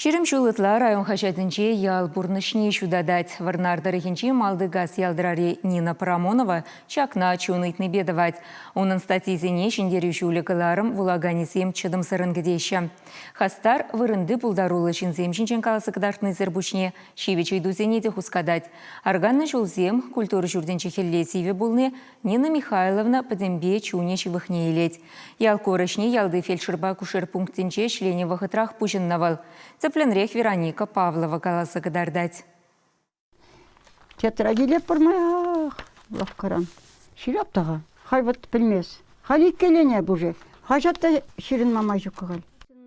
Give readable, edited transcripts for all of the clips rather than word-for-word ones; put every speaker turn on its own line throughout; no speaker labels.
20 ҫул ытла район хаҫатӗнче ял пурнӑҫне ҫутатать. Вӑрнар тӑрӑхӗнчи Малтикас Ялтӑрари Нина Парамонова ҫакна чун ыйтнипе тӑвать. Унӑн статйисене Ҫӗнтерӳ ҫулӗ кӑларӑм вулаканӗсем чӑтӑмсӑррӑн кӗтеҫҫӗ. Хастар вырӑнти пултаруллӑ ҫынсем ҫинчен каласа кӑтартнисӗр пуҫне ҫивӗч ыйтусене те хускатать. Арканнӑ ҫулсем, культура ҫуртӗнче хӗлле сивӗ пулни Нина Михайловна пӗтӗмпе чунӗ ҫывӑхне илет. Ялкор ӗҫне ялти фельдшерпа акушер пунктӗнче ӗҫленӗ вӑхӑтрах пуҫӑннӑ вӑл. Тӗплӗнрех Вероника Павлова каласа кӑтартать.
Театра килеп пӗрмаях лавккаран. Ҫырап та-ха. Халь вот пӗлмес. Халь иккӗленеп уже. Хаҫат та ҫырӑнма май ҫуккӑ халь.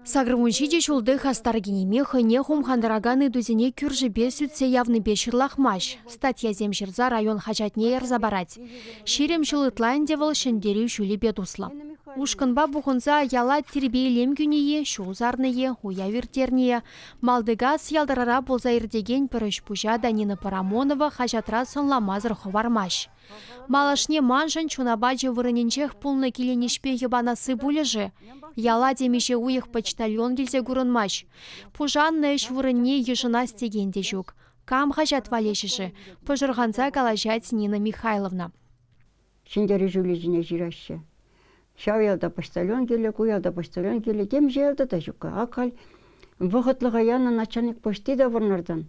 87 ҫулти хастар кинеми хӑйне хумхантаракан ыйтусене кӳршӗпе сӳтсе явнипе ҫырлахмасть, статьясем ҫырса район хаҫатне ярса парать. 20 ҫул ытла ӗнтӗ вӑл Ҫӗнтерӳ ҫулӗпе туслӑ. Ушкӑнпа пухӑнса яла тирпей-илем кӳнӗ-и, ҫул сарнӑ-и, уяв ирттернӗ-и, Малтикас Ялтӑрара пулса иртекен пӗр ӗҫ-пуҫа та Нина Парамонова хаҫатра сӑнламасӑр хӑвармасть. Малашне маншӑн чун апачӗ вырӑнӗнчех пулнӑ киленӗҫпе йӑпанасси пулӗ-ши? Яла темиҫе уйӑх почтальон килсе курӑнмасть. Пушаннӑ ӗҫ вырӑнне йышӑнас текен те ҫук. Кам хаҫат валеҫӗ-ши? пӑшӑрханса калаҫать Нина Михайловна.
Ҫӗнтерӳ ҫулӗ ҫине ҫыраҫҫӗ. Ҫав ялта почтальон килӗ, ку ялта почтальон килӗ, темиҫе ялта та ҫукка. Ак халь вӑхӑтлӑха янӑ начальник почти та Вӑрнартан.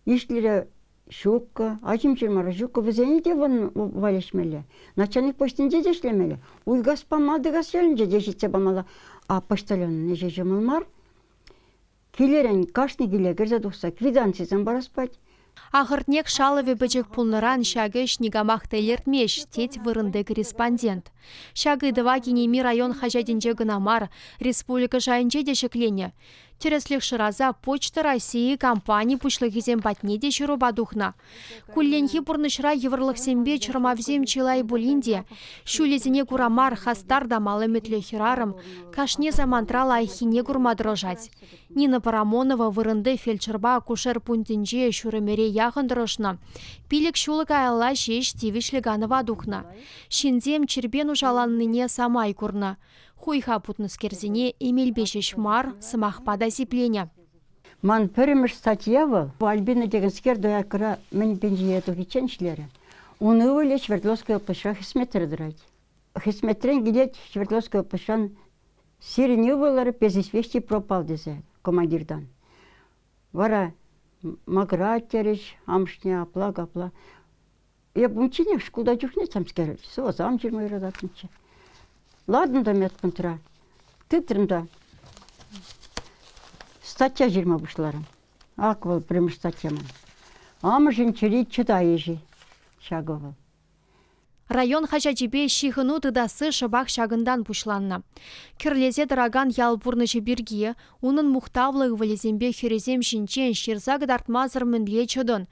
Ишлӗре ҫуккӑ, аҫӑм ҫырмара ҫуккӑ, вӗсене те валеҫмелле. Начальник почтинче те ӗҫлемелле. Уйкаспа Малтикас ялӗнче те ҫитсе памалла. А почтальонӑн ӗҫӗ ҫӑмӑл мар. Килӗрен кашни киле кӗрсе тухса квитанцисем парас пать.
Ахӑртнех шалӑвӗ пӗчӗк пулнӑран ҫак ӗҫ никамах та илӗртмест, тет вырӑнти корреспондент. Ҫак ыйтӑва кинеми район хаҫатӗнче кӑна мар, республика шайӗнче те ҫӗкленӗ. Тӗрӗслӗх шыраса Почта России компани пуҫлӑхӗсем патне те ҫырупа тухнӑ. Кулленхи пурнӑҫра йывӑрлӑхсемпе чӑрмавсем чылай пулин те, ҫулӗсене кура мар хастар та мал ӗмӗтлӗ хӗрарӑм кашни самантра лайӑххине курма тӑрӑшать. Нина Парамонова вырӑнти фельдшерпа акушер пунктӗнче ҫур ӗмӗре яхӑн тӑрӑшнӑ. 5 ҫул каялла ҫеҫ тивӗҫлӗ канӑва тухнӑ. Ҫынсем чирпе нушаланнине самай курнӑ. Хуйха путнӑскерсене эмелпе ҫеҫ мар, сӑмахпа та сипленӗ.
Ман пӗрремӗш статья вӑл Альбина текенскер дояркӑра мӗн пенсие тухиччен ӗҫлерӗ. Ун ывӑлӗ Свердловская облаҫра хӗсметре тӑрать. Хӗсметрен килет Свердловская облаҫран сирӗн ывӑлӑр без известий пропал тесе командиртан. Вара макӑрать терӗҫ амӑшне апла-капла. Эп унчченех шкулта чухне темскер сӑвӑсам ҫырма юрататтӑмччӗ. Лартӑм та медпунктра, тытрӑм та статья ҫырма пуҫларӑм. Ак вӑл пӗрремӗш статья ман. Амӑшӗн чӗри чӑтайӗ-ши ҫакӑ вӑл.
Район хаҫачӗпе ҫыхӑну тытасси шӑпах ҫакӑнтан пуҫланнӑ. Кӗрлесе тӑракан ял пурнӑҫӗ пирки, унӑн мухтавлӑ ывӑлӗсемпе хӗрӗсем ҫинчен ҫырса кӑтартмасӑр мӗнле чӑтӑн?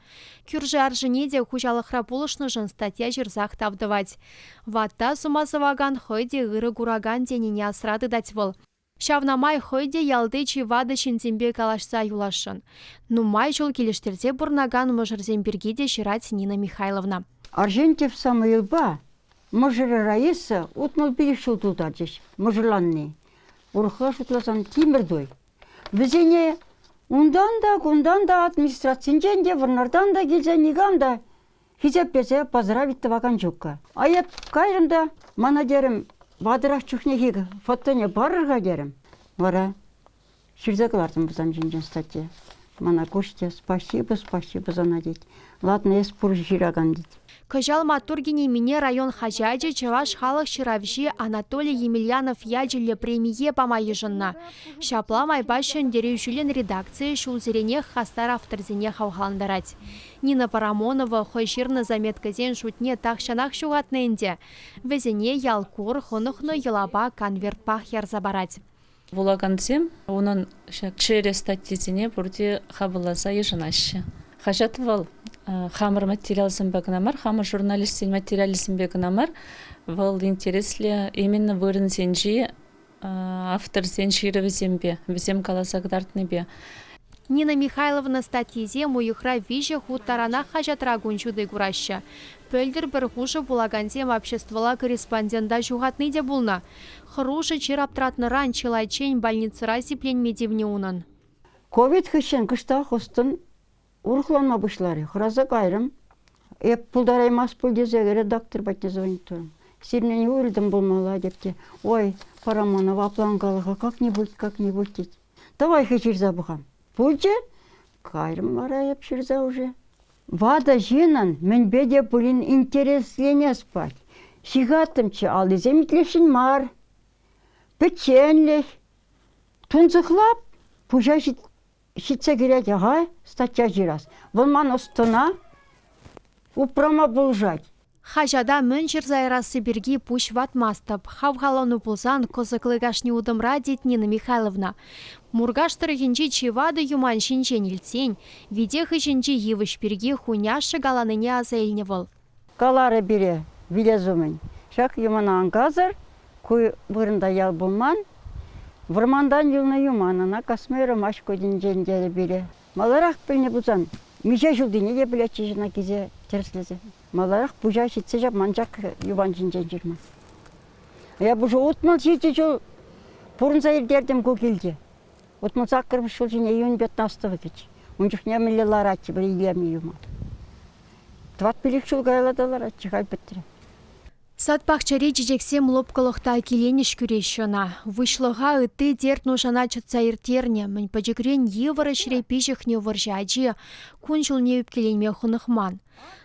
Кӳршӗ аршӑне те хуҫалӑхра пулӑшнӑшӑн статья ҫырсах тав тӑвать. Ватта сума сӑвакан хӑй те ырӑ куракан тенине асра тытать вӑл. Ҫавна май хӑй те ялти чи ватӑ ҫынсемпе калаҫса юласшӑн. Нумай ҫул килӗштерсе пурӑнакан мӑшӑрсем пирки те ҫырать Нина Михайловна.
Арсентьев Самуилпа мӑшӑрӗ Раиса 65 ҫул тултарчӗҫ мӑшӑрланни. Урӑхла шутласан тимӗр туй. Вӗсене унтан та, кунтан та, администрацинчен те, Вӑрнартан та килсе никам та хисеплесе поздравить тӑвакан ҫуккӑ. А эп кайрӑм та, мана терӗм, ватӑрах чухнехи фотоне парӑр-ха терӗм. Вара ҫырса кӑлартӑм вӗсем ҫинчен статья. Мана Костя, спасибо, спасибо сана тет. Ладно, эс пур ҫыракан тет.
Кӑҫал маттур кинемине район хаҫачӗ чӑваш халӑх ҫыравҫи Анатолий Емельянов ячӗллӗ премие пама йышӑннӑ. Ҫапла майпа Ҫӗнтерӳ ҫулӗн редакцийӗ ҫулсеренех хастар авторсене хавхалантарать. Нина Парамонова хӑй ҫырнӑ заметкӑсен шутне тахҫанах ҫухатнӑ ӗнтӗ. Вӗсене ялкор хӑнӑхнӑ йӑлапа конвертпах ярса парать.
Вулакансем унӑн ҫак чӗрӗ статйисене пурте хапӑлласа йышӑнаҫҫӗ. Хаҫат вӑл хамӑр материалсемпе кӑна мар, хамӑр журналистсен материалӗсемпе кӑна мар, вӑл интереслӗ именно вырӑнсенчи авторсен ҫырӑвӗсемпе, вӗсем каласа кӑтартнипе.
Нина Михайловна статйисем уйӑхра виҫӗ хут таранах хаҫатра кун ҫути кураҫҫӗ. Пӗлтӗр пӗр хушӑ вулакансем обществӑлла корреспондента ҫухатни те пулнӑ. Хӑрушӑ чир аптратнӑран чылайччен больницӑра сипленме тивнӗ унӑн.
Ковид хыҫҫӑн кӑштах ӑс-тӑн урӑхланма пуҫларӗ. Хӑраса кайрӑм. Эп пултараймасть пуль тесе редактор патне звонить турӑм. Сирӗнтен уйрӑлтӑм пулмалла теп те. Ой, Парамонова апланкалӑха как-нибудь, как-нибудь тет. Давай-ха ҫырса пӑхам. Пулчӗ. Кайрӑм вара эп ҫырса уже. Ватӑ ҫыннӑн мӗнпе те пулин интересленес пулать. Ҫыхаттӑмччӗ, аллисем итлесшӗн мар. Пӗчченлӗх, тунсӑхлап, пуҫа ҫитсе килет, аха, статья ҫырас. Вӑл ман ӑс-тӑна упрама пулӑшать.
Хаҫата мӗн ҫырса ярасси пирки пуҫ ватмастӑп. Хавхалану пулсан кӑсӑклӑ кашни утӑмра, тет Нина Михайловна. Муркаш тӑрӑхӗнчи чи ватӑ юман ҫинчен илтсен вите хыҫӗнчи йывӑҫ пирки хуняшшӗ каланине аса илнӗ вӑл.
Каларӗ пире вилес умӗн. Ҫак юмана ан касӑр, ку вырӑнта ял пулман. Вӑрмантан юлнӑ юман ӑна касма юрамасть ку тӗнчен терӗ пире. Маларах пӗлнӗ пулсан миҫе ҫултине те пӗлетчӗҫ ӑна килсе тӗрӗслесе. Маларах пуҫа ҫитсе ҫапман ҫак юман ҫинчен ҫырма. Я уже 67 ҫул пурӑнса ирттертӗм ку килте. 68-мӗш ҫул ҫине июнь 15 кӗчӗ. Ун чухне мӗнле ларатчӗ пӗр илемлӗ юман. Тӑват-пилӗк ҫул каялла та ларатчӗ, халь пӗтрӗ.
Сад-пахчари чечексем лӑпкӑлӑх та киленӗҫ кӳреҫҫӗ ӑна. Выҫлӑха, ытти терт-нушана чӑтса ирттернӗ, мӗн пӗчӗкрен йывӑр ӗҫре пиҫӗхнӗ вӑрҫӑ ачи кун-ҫулне ӳпкеленме хӑнӑхман.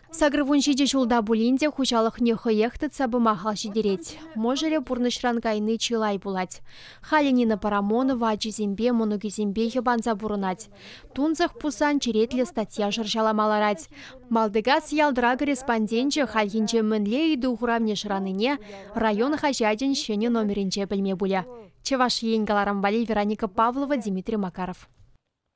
87 ҫулта пулин те хуҫалӑхне хӑех тытса пыма хал ҫитерет. Мӑшӑрӗ пурнӑҫран кайни чылай пулать. Халӗ Нина Парамонова ачисемпе, мӑнукӗсемпе йӑпанса пурӑнать. Тунсӑх пусан черетлӗ статья шӑрҫалама ларать. Малтикас Ялтӑра корреспонденчӗ хальхинче мӗнле ыйту хуравне шыранине район хаҫачӗн ҫӗнӗ номерӗнче пӗлме пулӗ. Чӑваш Ен кӑларӑм валли Вероника Павлова, Дмитрий Макаров.